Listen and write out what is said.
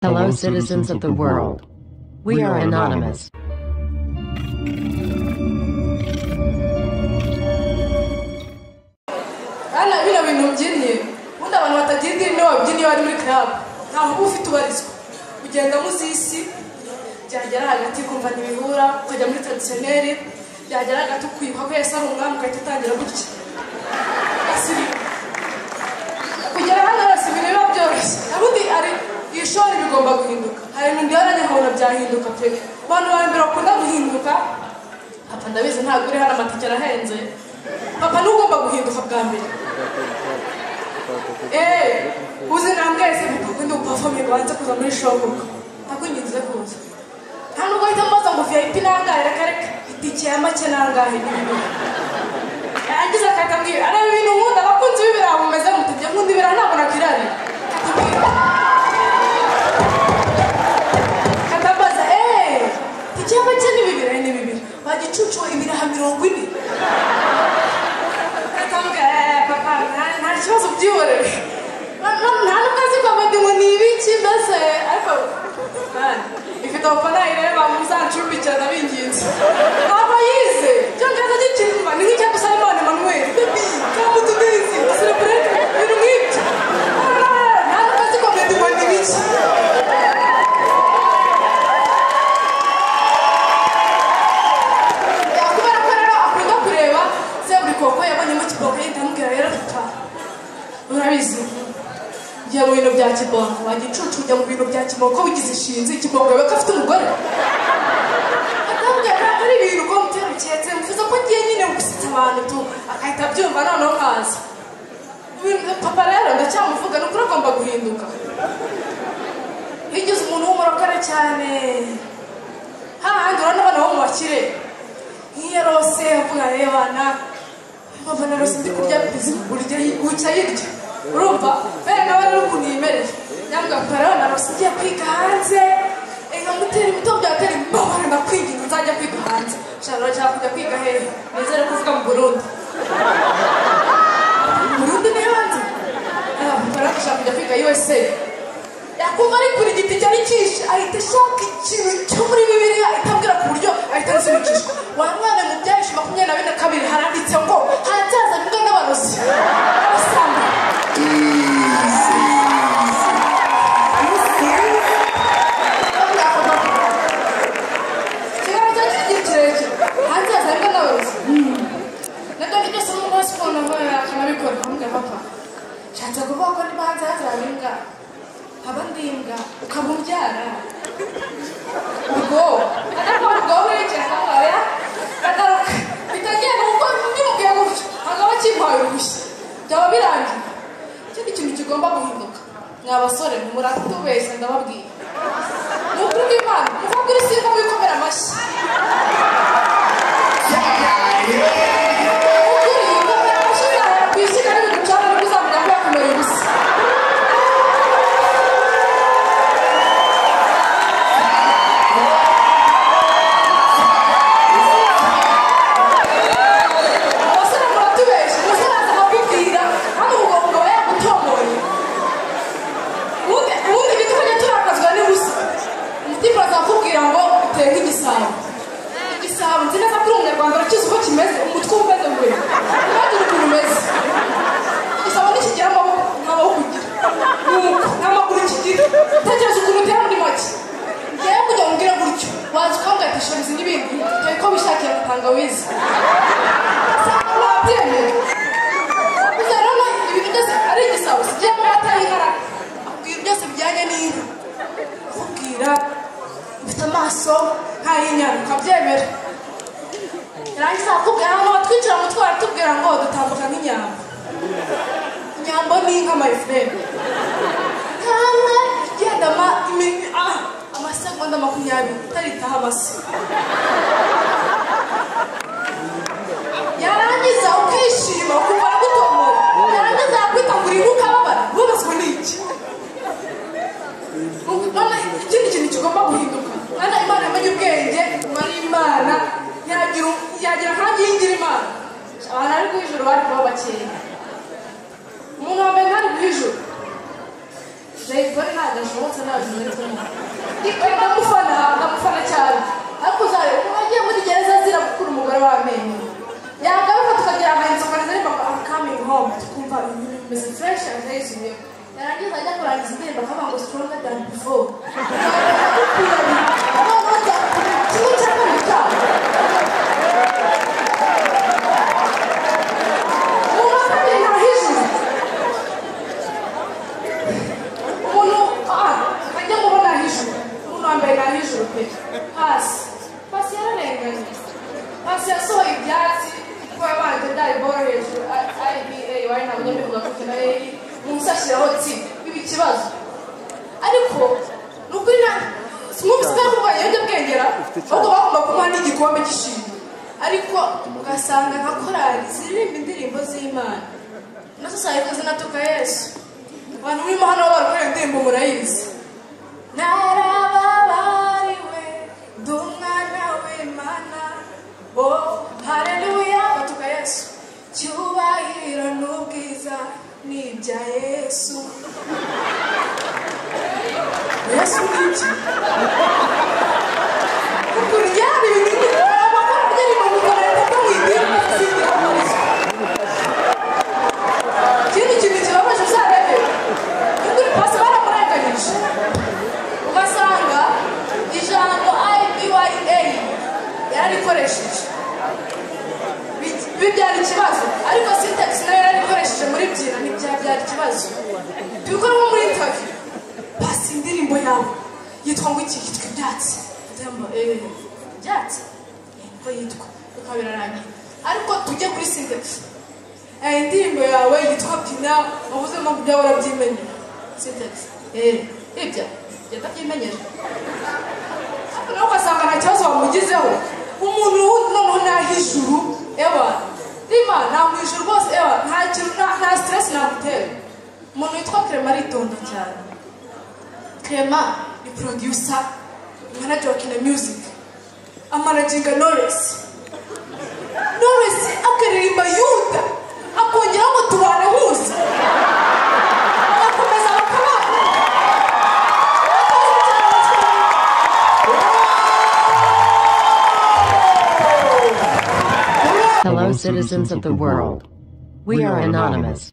Hello, citizens of the world. We are anonymous. Hano bino bintu mbyinye, ubundi abantu batagira idini nibo babyina iyo bari muri club. Ntaho uba ufite ubarizwa, ugenda muzisi, byagera hagati ukumva ntibihura, ukajya muri traditionnel, byagera hagati ukwibuka ko Yesu ari umwami ugahita utangira gutya. Kugera hano hose ibintu biba byoroshye, ubundi ari ishuri bigomba guhinduka. Hari ibintu ndabona nkabona byahinduka pe. Abantu ba mbere bakunda guhinduka, papa ndabizi ntabwo uri hano amatike arahenze. Papa niwe ugomba guhinduka bwa mbere. Uzi nambwese papa ko ndi guperforminga wanze kuza muri show koko. Ndakwinginze kuza. Nta nubwo ahita ambaza ngo VIP nangahe, reka reka itike ya make nangahe n'ibintu. Yarangiza akambwira areba ibintu nkunda, abakunzi b'ibiraha mumeze mute? Njye nkunda ibiraha ntabwo nakwirarira. Katambaza itike ya make ni bibiri, ni bibiri. Bagicucu ibiraha 40. Katambwira papa nta kibazo byihorere. Nta nubwo azi ko abandi ngo ni ibiki mbese ariko ifite abafana ireba muzancumbikira ndabinginze. Ntabwo yize icyongereza gikirwa ni nk'icya Dusabimana Emmanuel, baby come to dance to celebrate ibintu nk'ibyo. Nta nubwo azi ko abandi ngo ni ibiki. Kubera ko rero akunda kureba Seburikoko yabonyemo Kibonke yahita amubwira rero papa urabizi njya mu bintu bya Kibonke, wagicucu ujya mu bintu bya Kibonke wigize ishinzi. Kibonke we ko afite umugore atambwira ntabwo ari ibintu ko mutera uketse mvuze ko ngiye nyine gusetsa abantu tu akahita abyumva noneho nkaza. Papa rero ndacyamuvuga ni ukuri agomba guhinduka. Yigize umuntu w'umurokore cyane hahandi urabona abana bo mu bakire nk'iyo arose avuga rebana papa narose ndi kurya pizza urya wica yirya urumva bene nawe rero ukuntu yimereye nyambwa papa rero narose ngiye kwiga hanze nkamutera imitobe byatera imbabare ndakwinginze nzajya kwiga hanze. Shaka nshaka kujya kwiga hehe? Nizere kuvuga mu Burundi. Burundi ni hanze. Papa rero ashaka kujya kwiga USA. Yakumva ari kuri igiti cyari cyishe ahita ashaka ikintu cyo muri Bibiliya ahita ambwira ku buryo ahita ansubicisha. Wa mwana mu byahishe 22 haranditse ngo hazaza imbwa n'abarozi n'abasambo. Ikiganiro cyacu kigira kirekire, hanze haza imbwa n'abarozi. Nabyo ni byose umuntu wese ukabona akanabikora. Nkamubwira papa nshatse kuvuga ko niba hanze hazaza imbwa haba ndi imbwa ukaba umbyara ubwo ariko ubwo urekera oya kagaruka bitagenda kuko ndimubwiye gutyo hagaba kimpaye uruhushya byaba birangiye. Ikindi kintu kigomba guhinduka mwa basore muratubeshya ndababwira ni ukuri kw'Imana umukobwa uri single wikomera amashyi. Ukuri wikomera amashyi uzahera ku ishyiga n'ibigucana nibwo uzamenya ko yakomeye ubusa. Abasore muratubeshya, umusore aza akakubwira hano ubwo aba yagutomboye. Ubundi ibyo tukajya turakazwa n'ubusa. Umutima uraza akakubwira ngo uteye nk'igisabo. Igisabo nzi neza ko uri umunyarwanda urakizi uko kimeze, umutwe uba umeze ngo ntibagire ukuntu umeze. Igisabo ntikigira amaboko nta maboko ugira, nuko nta maguru kigira. Tekereza ukuntu utera muri make. Ngewe kugira ngo umbwire gutyo waza ukambwira ati shora izi n'ibindi dore ko wishakiye na tangawizi. Wabyemera? Gusa rero ibintu byose ari igisabo sigiye amata y'inka akubwira byose bijyanye n'inka akubwira mfite amaso nk'ay'inyana ukabyemera. Yarangiza akubwira ahantu batwinjira mu mutwe baratubwira ngo dutambuka nk'inyambo. Inyambo ni inka my friend. Nkamwe igenda amasegonda 20 itaritaho amase. Yarangiza ukishima ukumva aragutomora. Yarangiza yakwita ngo uri ukababara wubaswe n'iki? None ikindi kintu kigomba guhinduka kandi Imana yamenye ubwenge ari Imana yagira nkanjye yingira Imana. Abantu ari ku ijuru bari kuba bakeya. Umuntu wa mbere ntari ku ijuru. Jay Polly ntabwo ashobotse, ntabwo muri kumwe. Ndamufana, ndamufana cyane. Ariko uzare umuntu agiye muri gereza azira gukura umugore w'amenyo, yagaruka tukagira amahinzi ukariza aririmba ngo "I'm coming home", tukumva ibintu bimeze fresh, aje yisubiyeho. Yarangiza ajya kurangiza indirimbo akavuga ngo "stronger than before". Noneho kimwe cya kabiri cyabo umuntu wa kabiri ntahijuru. Umuntu ajya mubona hijuru, umuntu wa mbere ntahijuru pe. Paccy, Paccy yararenganye. Paccy yasohoye ibyatsi kuko yabanje byari boro hejuru iba wari ntabwo mbivuga gutyo na A, munsi ashyiraho T, biba ikibazo. Ariko ni ukuri na mwumvise ko ari kurwanya ibiyobyabwenge, ahubwo bagomba kumuha n'igikombe cy'ishimwe. Ariko ugasanga nka korali ziririmba indirimbo z'Imana nazo usanga zinatuka Yesu. Abantu murimo hano barakora indirimbo murayizi: "Narababariwe, ndi umwana w'Imana, oh haleluya." Batuka Yesu. "Cyubahiro n'ubwiza ni ibya Yesu." Yesu ni iki? Ukuntu ryari ibintu amakuru ryari mu leta ko mu idini basingira. Ikindi kintu kibabaje, uzarebe ukuri, Paccy baramurenganyije. Ugasanga ijambo IBYA yararikoresheje, bibyara ikibazo. Ariko syntax nayo yararikoresheje muri byina, ntibyabyara ikibazo. Tubikora nko muri interview: "Paccy, indirimbo yawe yitwa ngo iki?" "Yitwa Ibyatsi." Indirimbo Ibyatsi niko yitwa, bikaba birarangiye. Ariko tujye kuri syntax. Indirimbo yawe yitwa Byina, wavuze ngo ibyawe urabyimenyera. Syntax ibya genda byimenyera. Ariko nawe ugasanga nta kibazo wamugizeho. Umuntu wundi noneho naho ijuru, ewa rima nta mu ijuru rwose, ewa nta kintu, nta stress namutera. Umuntu witwa Clement aritonda cyane. Clement ni producer, manager wa Kina Music, amanaginga Knowless. Knowless akaririmba Yuda, akongeraho ngo "tubane hose", bagakomeza bakabana. Murakoze cyane. Hello, citizens of the world. We are anonymous.